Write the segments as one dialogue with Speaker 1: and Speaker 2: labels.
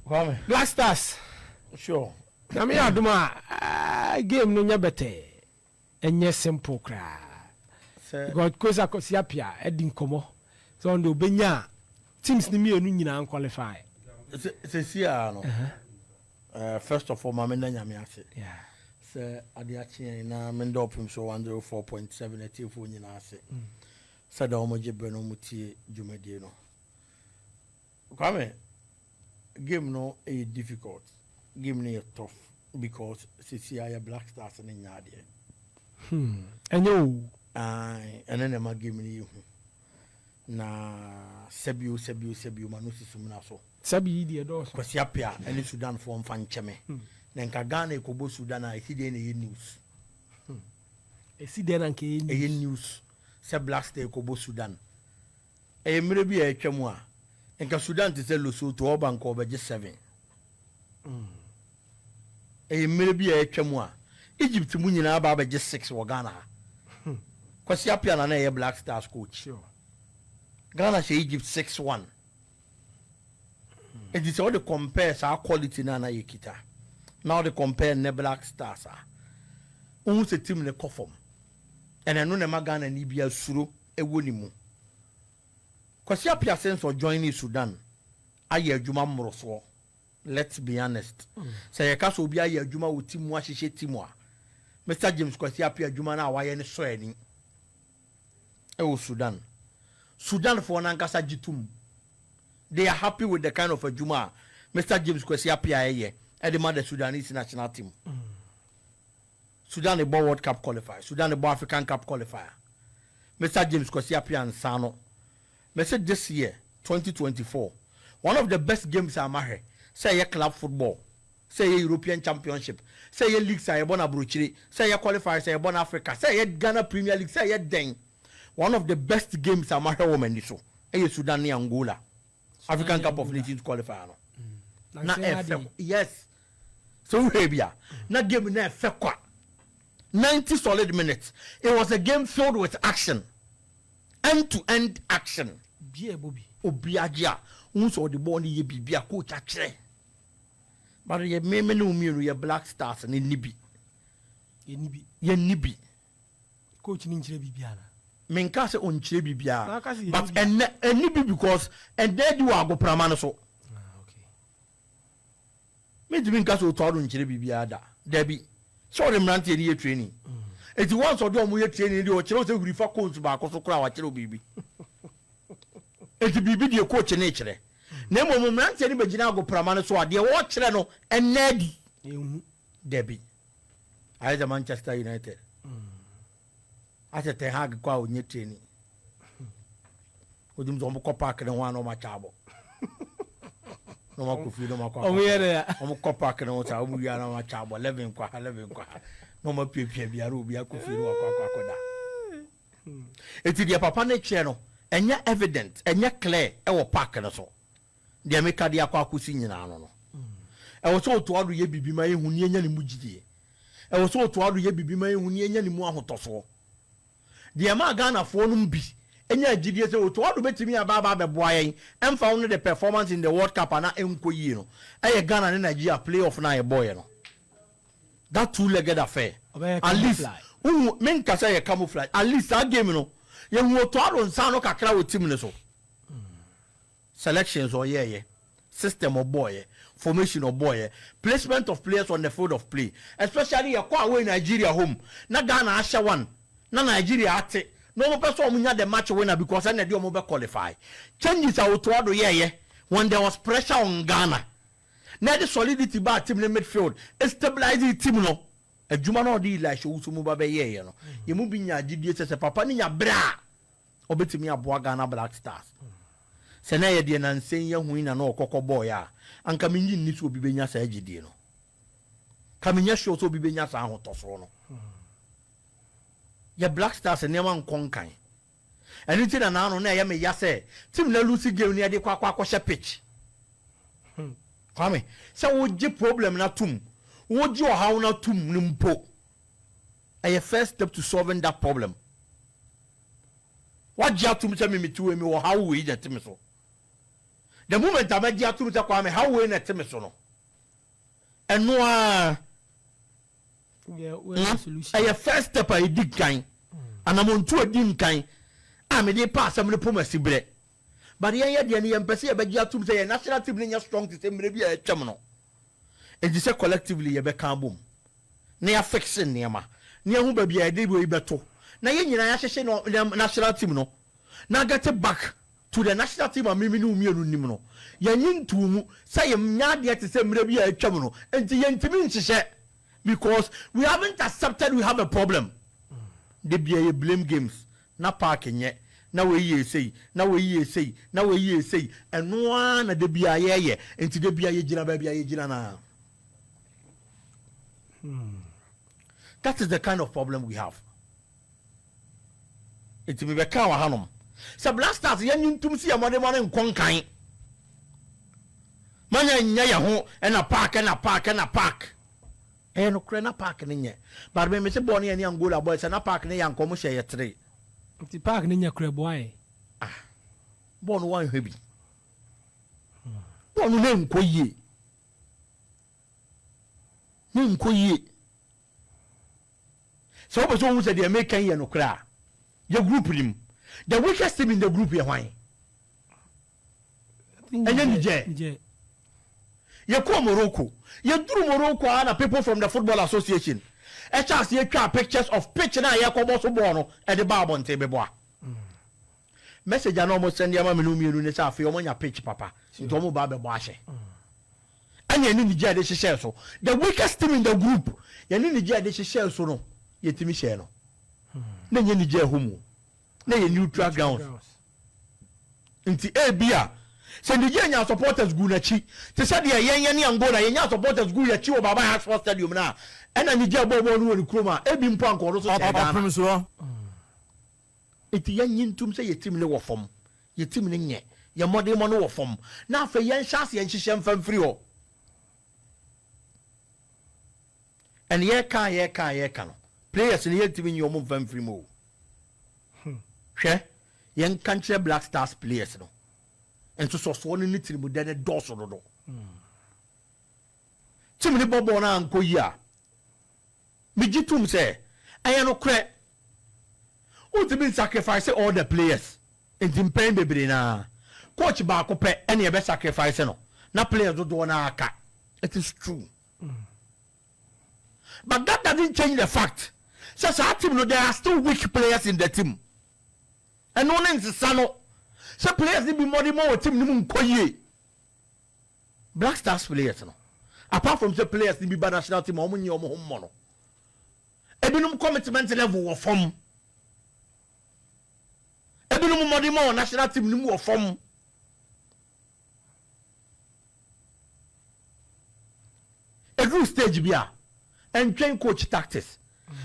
Speaker 1: Kwame.
Speaker 2: Black Stars.
Speaker 1: Sure.
Speaker 2: Nyame yɛ adom a, ah, game no nyɛ bɛtɛɛ, ɛnyɛ simple koraa.
Speaker 1: Sɛ
Speaker 2: Because Kosa Kwasi Appiah adi nkɔmmɔ sɛ ɔno deɛ ɔbɛnya a teams no mmienu nyinaa qualify.
Speaker 1: Sɛsi a no, first of all, ma menda Nyame ase sɛ ade akye yɛn, na menda Ɔpem So 104.7 atiefoɔ nyinaa ase sɛdeɛ wɔmogye berɛ no wɔtie dwumadie no. Kwame, game no ɛyɛ difficult, game no yɛ tough, because sɛsi a yɛ Black Stars no nya adeɛ.
Speaker 2: Ɛnyɛ o.
Speaker 1: Ae, ɛno na ɛma game no yɛ hu, na sɛbio sɛbio sɛbio ma no susum na so.
Speaker 2: Sɛbi yi deɛ dɔɔso.
Speaker 1: Kwasi Appiah ɛne Sudanfoɔ mfa nkyɛme na nka Ghana ɛkɔbɔ Sudan a, ɛsi deɛ na ɛyɛ news.
Speaker 2: Ɛsi deɛ na nka ɛyɛ news.
Speaker 1: Ɛyɛ news sɛ Black Star ɛkɔbɔ Sudan. Ɛyɛ mmerɛ bi a ɛtwa mu a nka Sudan te sɛ Lesotho, ɔba nka ɔbɛgye seven. Ɛyɛ mmerɛ bi a ɛtwa mu a Egypt mu nyinaa ba abɛgye six wɔ Ghana ha. Kwasi Appiah na ɛyɛ Black Stars coach. Ghana hyɛ Egypt 6-1. Eti sɛ wɔde compare saa quality na na yɛ kita na wɔde compare ne Black Stars a, wohu sɛ team ne kɔ fam. Ɛna ɛno na ɛma Ghana ni bi asuro ɛwɔ ne mu. Kwasi Appiah, since ɔjoin ne Sudan, ayɛ adwuma mmorosoɔ. Let's be honest, sɛ yɛka sɛ obi ayɛ adwuma wɔ team mu, ahyehyɛ team a, Mr James Kwasi Appiah adwuma no a wayɛ ne sɔ ani ɛwɔ Sudan. Sudanfoɔ nankasa gye tom, they are happy with the kind of adwuma a Mr James Kwasi Appiah ɛyɛ ɛde ma the Sudanese national team. Sudan bɔ World Cup qualifier, Sudan bɔ African Cup qualifier. Mr James Kwasi Appiah nsa no mɛsɛ this year 2024, one of the best games a mahwɛ, sɛ ɛyɛ club football, sɛ ɛyɛ European Championship, sɛ ɛyɛ leagues a yɛbɔ no aburokyire, sɛ ɛyɛ qualifier, sɛ yɛbɔ no Africa, sɛ ɛyɛ Ghana Premier League, sɛ ɛyɛ dɛn, one of the best games a mahwɛ wɔ m'ani so ɛyɛ Sudan ne Angola African Cup of Nations qualifier no. Na ɛfɛ, yes. Sɛ wohwɛ bi a, na game na ɛfɛ kwa. 90 solid minutes, it was a game filled with action, end to end action.
Speaker 2: Bia ɛbɔ bi.
Speaker 1: Obi agye a wohu sɛ ɔde bɔɔl no yɛ biribi a coach akyerɛ, but yɛ meme ne wo mmienu yɛ Black Stars ne ni bi.
Speaker 2: Yɛni bi.
Speaker 1: Yɛnni bi.
Speaker 2: Coach ne nkyerɛ biribi ana?
Speaker 1: Menka sɛ ɔnkyerɛ biribiara.
Speaker 2: Na aka sɛ yɛnni
Speaker 1: but
Speaker 2: bi.
Speaker 1: Ɛnɛ ɛnni bi because ɛnɛ di wɔ agoprama no so.
Speaker 2: Ah, okay.
Speaker 1: Mentumi nka sɛ Otto Addo nkyerɛ biribiara da. Dabi, sɛ ɔde mmeranteɛ no yɛ training, eti once ɔde ɔmo yɛ training deɛ, ɔkyerɛ wo sɛ hurifa cones baako so koraa, wakyerɛ wo biribi. Eti biribi deɛ coach ne kyerɛ, na mmom mmeranteɛ no bɛgyina agoprama no so a, deɛ wɔkyerɛ no ɛnɛ adi.
Speaker 2: Yɛnhu.
Speaker 1: Dabi, ayɛ sɛ Manchester United asɛ Ten Hag kɔ a ɔnyɛ training, odim sɛ ɔmo kɔ park ne ho a na ɔmo akyɛ abɔ na ɔmo akɔ fie na ɔmo akɔ.
Speaker 2: Ɔmo yɛ dɛ a.
Speaker 1: Ɔmo kɔ park ne ho saa, ɔmo wia na ɔmo akyɛ abɔ 11 kɔ ha, 11 kɔ ha, na ɔmo apiapia biara, obi akɔ fie na wakɔ akɔda. Eti deɛ papa ne kyerɛ no ɛnyɛ evident, ɛnyɛ clear ɛwɔ park no so. Deɛ meka de akɔ akɔsi nyinaa no, ɛwɔ sɛ Otto Addo yɛ biribi ma yɛhu ne yɛnya ne mu gyidie. Ɛwɔ sɛ Otto Addo yɛ biribi ma yɛhu ne yɛnya ne mu ahotɔsoɔ. Deɛ ma Ghanafoɔ no bi ɛnya gyidie sɛ Otto Addo bɛtumi aba abɛboa yɛn, ɛmfa wo no the performance in the World Cup ana ɛnkɔ yie no, ɛyɛ Ghana ne Nigeria play-off no a yɛbɔɔyɛ no, that two-legged affair.
Speaker 2: Ɔbɛyɛ
Speaker 1: At least
Speaker 2: camouflage.
Speaker 1: wohu, menka sɛ yɛ camouflage, at least saa game no yɛhu Otto Addo nsa no kakra wɔ team no so. Selections ɔyɛɛyɛ, system ɔbɔɔyɛ, formation ɔbɔɔyɛ, placement of players on the field of play, especially yɛkɔ away Nigeria home na Ghana ahyɛ one na Nigeria ate na wɔn pɛ sɛ wɔn nya the match winner, because ɛna ɛde wɔn bɛ qualify. Changes a Otto Addo yɛɛyɛ when there was pressure on Ghana na ɛde solidity ba team ne midfield, stabilize team no. Adwuma na ɔde Elisha Owusu mu ba bɛyɛɛyɛ no, yɛn mu bi nya agyidie sɛ papa ne nya bere a ɔbɛtumi aboa Ghana Black Stars. Sɛ na yɛ deɛ nansɛn yɛ hu yi na ɔkɔkɔ bɔɔyɛ a, anka menyi nni so obi bɛnya saa agyidie no, ka menyɛ sure sɛ obi bɛnya saa ahotɔsoɔ no. Yɛ Black Stars nneɛma nkɔ nkan. Ɛno nti na naano na ɛyɛ me ya sɛ team na lose game no, yɛde kɔ akɔhyɛ pitch. Kwame, sɛ wogye problem na tom, wogye ɔhaw na tom no mpo, ɛyɛ first step to solving that problem. Wagye atom sɛ memete wei, mi wɔ haw wei na te me so. The moment a mɛgye atom sɛ Kwame how wei na ɛte me so no, ɛno ara ɛyɛ first step a ɛdi nkan, anamontu a ɛdi nkan a mede pa asɛm no pom asi berɛ. But yɛn yɛ deɛ no, yɛmpɛ sɛ yɛbɛgye atom sɛ yɛn national team no nyɛ strong te sɛ mmerɛ bi a atwam no. Enti sɛ collectively yɛbɛka abom na yɛafixe nneɛma na yɛahu baabi a yɛde wei bɛto na yɛn nyinaa yɛahyehye no national team no na get back to the national team a me me ne wo mmienu nim no. Yɛnnye ntoo mu sɛ yɛnyɛ adeɛ te sɛ mmerɛ bi a atwam no, enti yɛntumi nhyehyɛ because we haven't accepted we have a problem. Da biara yɛ blame games, na park nyɛ, na wei yɛɛ sei, na wei yɛɛ sei, na wei yɛɛ sei, ɛno ara na da biara yɛyɛ, enti da biara yɛgyina baabi a yɛgyina no ara. That is the kind of problem we have. Enti mebɛkaa wɔ hanom sɛ Black Stars yɛnye ntom si yɛn mmɔdemmɔ no nkɔ nkan. Manya nyɛ yɛn ho ɛna park ɛna park ɛna park. Ɛyɛ nokorɛ na park no nyɛ. But me mese bɔɔl no yɛne Angola bɔɔl sɛ na park no yɛ anka ɔmo hyɛ yɛ tere.
Speaker 2: Nti park no nyɛ korɛ boa yɛ.
Speaker 1: Ah bɔɔl no wanhwɛ bi. Bɔɔl no na ɛnkɔ yie. Na ɛnkɔ yie. Sɛ wopɛ sɛ wohu sɛ deɛ meka yi yɛ nokorɛ a, yɛ group no mu. The weakest team in the group yɛ hwan? Ɛnyɛ Niger. Yɛkɔɔ Morocco. Yɛduru Morocco ara na people from the football association ɛhyɛ aseɛ twaa pictures of pitch no a yɛrekɔbɔ so bɔɔl no ɛde baa abɔnten bɛboa. Message a na wɔn sɛnde ama me no mmienu ne sɛ afei wɔn anya pitch papa nti wɔn ba abɛbɔ ahyɛ. Ɛna yɛne Niger de hyehyɛɛ so. The weakest team in the group, yɛne Niger de hyehyɛɛ so no, yɛtumi hyɛɛ no. Na ɛnyɛ Niger home o, na ɛyɛ neutral grounds. Nti ebia sɛ Niger nyaa supporters guu n'akyi te sɛ deɛ yɛn yɛne Angola yɛnyaa supporters guu yɛn akyi wɔ Baba Yara Sports Stadium no a, ɛna Niger bɔɔ bɔɔl no wɔ ne kurom a, ebi mpo anka ɔno nso hyɛɛ Ghana. Enti yɛnnye ntom sɛ yɛn team no wɔ fam, yɛn team no nyɛ, yɛn mmɔdemmɔ no wɔ fam, na afei yɛnhyɛ aseɛ nhyehyɛ mfa mfiri hɔ. And yɛreka a yɛreka a yɛreka no, players no yɛntumi nyi wɔn mfa mfiri mu o. Hwɛ, yɛnka nkyerɛ Black Stars players no, nsosɔsoɔ no ne tirimudɛ no dɔɔso dodo. Team no bɔ bɔɔl no ankɔ yie a, Megye tom sɛ ɛyɛ nokorɛ. Wontumi nsacrifice all the players nti mpɛn bebree no ara coach baako pɛ na yɛbɛ sacrifice no na players dodoɔ no ara ka. It is true. But that doesn't change the fact sɛ saa team no there are still weak players in the team. Ɛno ne nsesa no sɛ players no bi mmɔdemmɔ wɔ team no mu nkɔ yie. Black Stars players no, apart from sɛ players no bi ba national team a wɔn nye wɔn ho mmɔ no, ebinom commitment level wɔ fam, ebinom mmɔden ma wɔ national team no mu wɔ fam. Eduru stage bi a, ɛntwɛn coach tactics,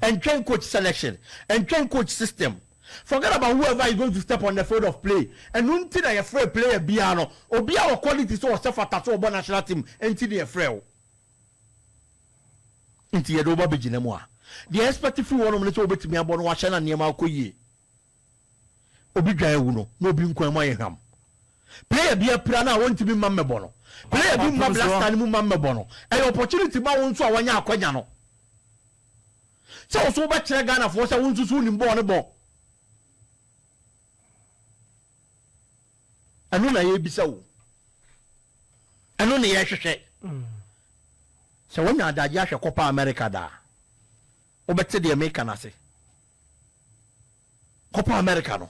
Speaker 1: ɛntwɛn coach selection, ɛntwɛn coach system. Forget about whoever is going to step on the field of play. Ɛno nti na yɛfrɛ player biara no, obiara wɔ quality sɛ ɔsɛ fata sɛ ɔbɔ national team nti na yɛfrɛ wo. Nti yɛde wo ba bɛgyina mu a, deɛ expect firi hɔnom ne sɛ wobɛtumi abɔ no wahyɛ na nneɛma akɔ yie. Obi dwan awu no na obi nkwan mu ayɛ hwam. Player bi apira no a wɔntumi mma mmɛbɔ no. Player bi mma Black Star no mu mma mmɛbɔ no. Ɛyɛ opportunity ma wo nso a wanya akwanya no sɛ wo nso wobɛkyerɛ Ghanafoɔ sɛ wo nso so wonim bɔɔl no bɔ. Ɛno na yɛrebisa wo. Ɛno na yɛrehwehwɛ. Sɛ woanya adagye ahwɛ Copa America da a, wobɛte deɛ meka no ase. Copa America no,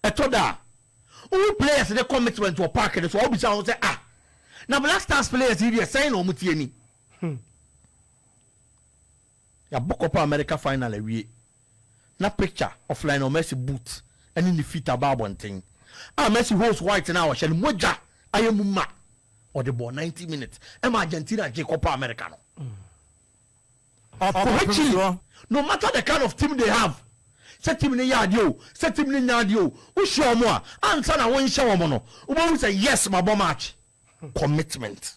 Speaker 1: ɛtɔ da a, wohu players ne commitment wɔ park no so a, wobisa ho sɛ, ah, na Black Stars players yi deɛ sɛn na wɔn tie ni? Yɛabɔ Copa America final awie, na picture of Lionel Messi boot ne ne feet aba abɔnten. A Messi hose white no a ɔhyɛ no, mogya ayɛ mu ma. Ɔde bɔɔ 90 minutes ɛma Argentina gye Copa America no. Kɔhwɛ Chile, no matter the kind of team they have, sɛ team no yɛ adeɛ o, sɛ team no nyɛ adeɛ o, wohyia wɔn a, ansa na wonhyɛ wɔn no, wobɛhu sɛ yes, mabɔ match. Commitment.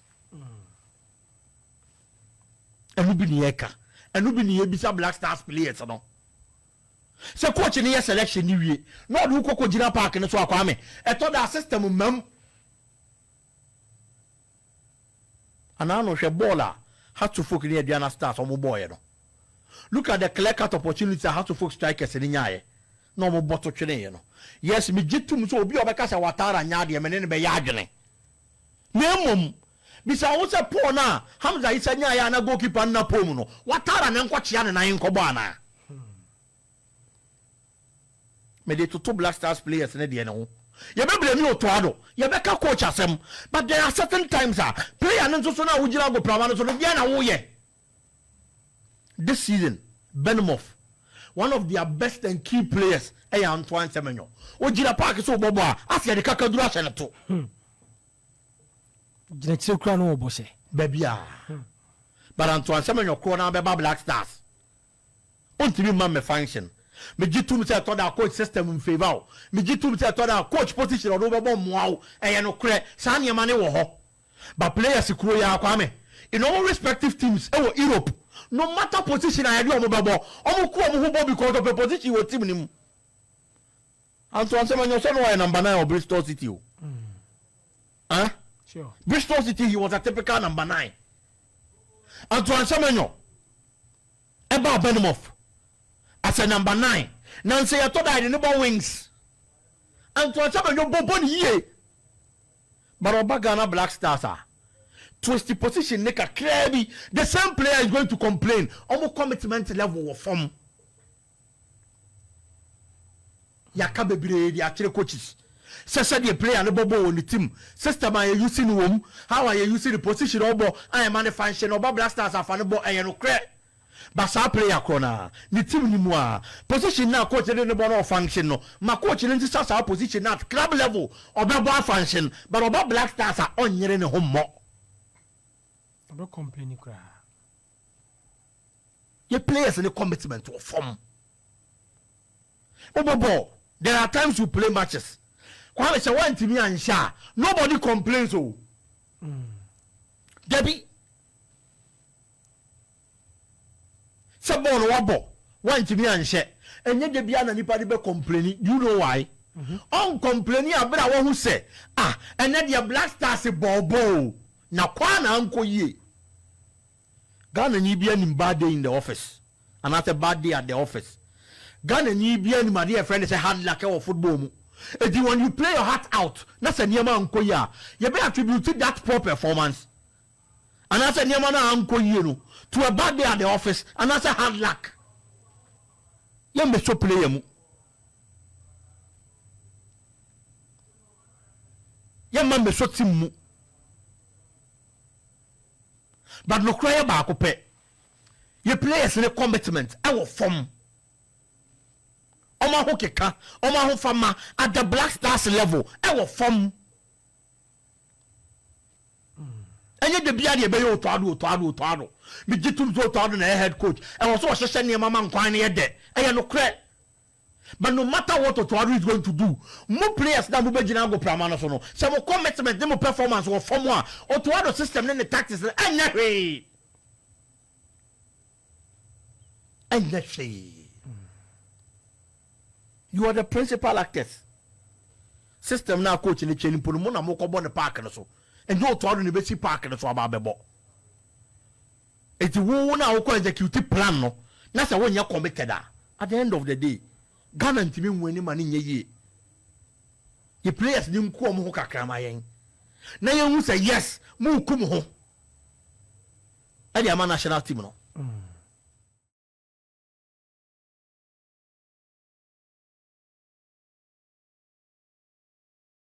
Speaker 1: Ɛno bi ne yɛka. Ɛno bi ne yɛbisa Black Stars players no. Sɛ coach no yɛ selection no wie na ɔde wo kɔ kɔgyina park no so a, Kwame, ɛtɔ da a system mma mu. Anaa no hwɛ bɔɔl a Hearts of Oak ne Aduana Stars wɔn bɔɔyɛ no. Look at the clear cut opportunity a Hearts of Oak strikers no nyaeɛ na wɔn bɔ to tweneeɛ no. Yes, megye tom sɛ obi a ɔbɛka sɛ Ouattara nyɛ adeɛ, me ne no bɛyɛ adwene. Na mmom, bisa wo ho sɛ pole no a Hamza Issah nyaeɛ a na goalkeeper no nna pole mu no, Ouattara na nkɔkyea ne nan nkɔbɔ anaa? Mede toto Black Stars players no deɛ no ho. Yɛbɛ blame Otto Addo, yɛbɛka coach asɛm, but there are certain times a player no nso so no a wogyina agoprama no so no, deɛn na woyɛ? This season, Bournemouth, one of their best and key players ɛyɛ Antoine Semenyo. Ogyina park so ɔbɔ bɔ a, afei yɛde kakaduro ahyɛ ne to.
Speaker 2: Gyina kyerɛ kura no wɔ bɔhyɛ.
Speaker 1: Baabi a. But Antoine Semenyo korɔ no abɛba Black Stars. Ontumi mma me function. Megye tom sɛ ɛtɔ da a coach system mfavour wo. Megye tom sɛ ɛtɔ da a coach position a ɔde wo bɛbɔ mmoa wo. Ɛyɛ nokorɛ. Saa nneɛma no wɔ hɔ. But players kuro yi ara, Kwame, in wɔn respective teams wɔ Europe, no matter position a yɛde wɔn bɛbɔ, wɔn ko wɔn ho bɔ because ɔpɛ position wɔ team no mu. Antoine Semenyo sɛ na ɔyɛ number 9 wɔ Bristol City o. Huh?
Speaker 2: Sure.
Speaker 1: Bristol City, he was a typical number 9. Antoine Semenyo ɛbaa Bournemouth as a number 9. Na nsɛ yɛtɔ da yɛde ne bɔ wings. Antoine Semenyo bɔbɔ ne yie. But ɔba Ghana Black Stars a, twist position ne kakraa bi, the same player is going to complain. Ɔmo commitment level wɔ fam. Yɛaka bebree de akyerɛ coaches sɛ sɛdeɛ player no bɔbɔ wɔ ne team, system a yɛ use no wɔ mu, how a yɛ use no, position a ɔbɔ a ɛma no function, ɔba Black Stars afa no bɔ, ɛyɛ nokorɛ. But saa player korɔ no ara, ne team no mu a, position no a coach no de no bɔ no ɔfunction no, ma coach no nsesa saa position no at club level, ɔbɛbɔ afunction, but ɔba Black Stars a, ɔnyere ne ho mmɔ.
Speaker 2: Ɔbɛ complain koraa.
Speaker 1: Yɛ players ne commitment wɔ fam. Wobɔ ball, there are times you play matches. Kwame sɛ woantumi anhyɛ a, nobody complains o. Dabi. Sɛ bɔɔl no wabɔ, woantumi anhyɛ, ɛnyɛ da biara na nipa de bɛ complaini. Do you know why? Ɔncomplaini abere a wahu sɛ, ah, ɛnɛ deɛ Black Stars bɔɔ bɔɔl o, na kwaa na ankɔ yie. Ghana ni bi anim bad day in the office anaasɛ bad day at the office. Ghana ni bi anim adeɛ yɛfrɛ no sɛ hard luck wɔ football mu. Eti when you play your heart out na sɛ nneɛma ankɔ yie a, yɛbɛ attribute that poor performance anaasɛ nneɛma no a ankɔ yie no to a bad day at the office anaasɛ hard luck. Yɛmmɛsɔ player mu. Yɛmma mmɛsɔ team mu. But nokorɛ yɛ baako pɛ, yɛ players ne commitment ɛwɔ fam. Ɔmo ahokeka, ɔmo ahofama at the Black Stars level ɛwɔ fam. Ɛnyɛ da biara deɛ ɛbɛyɛ Otto Addo, Otto Addo, Otto Addo. Megye tom sɛ Otto Addo na ɛyɛ head coach. Ɛwɔ sɛ ɔhyehyɛ nneɛma ma nkwan no yɛ dɛ. Ɛyɛ nokorɛ. But no matter what Otto Addo is going to do, mo players na mobɛgyina agoprama no so no, sɛ mo commitment ne mo performance wɔ fam a, Otto Addo system ne ne tactics no ɛnyɛ hwee. Ɛnyɛ hwee. You are the principal actors. System na coach ne kyɛ no mpo no, mo na mokɔbɔ ne park no so. Ɛnyɛ Otto Addo na ɛbɛsi park no so aba abɛbɔ. Enti wo na wokɔ execute plan no na sɛ wonyɛ committed a, at the end of the day, Ghana ntumi nwu anim ma no nyɛ yie. Yɛ players no nku wɔn ho kakra ma yɛn na yɛnhu sɛ yes, moreku mo ho de ama national team no.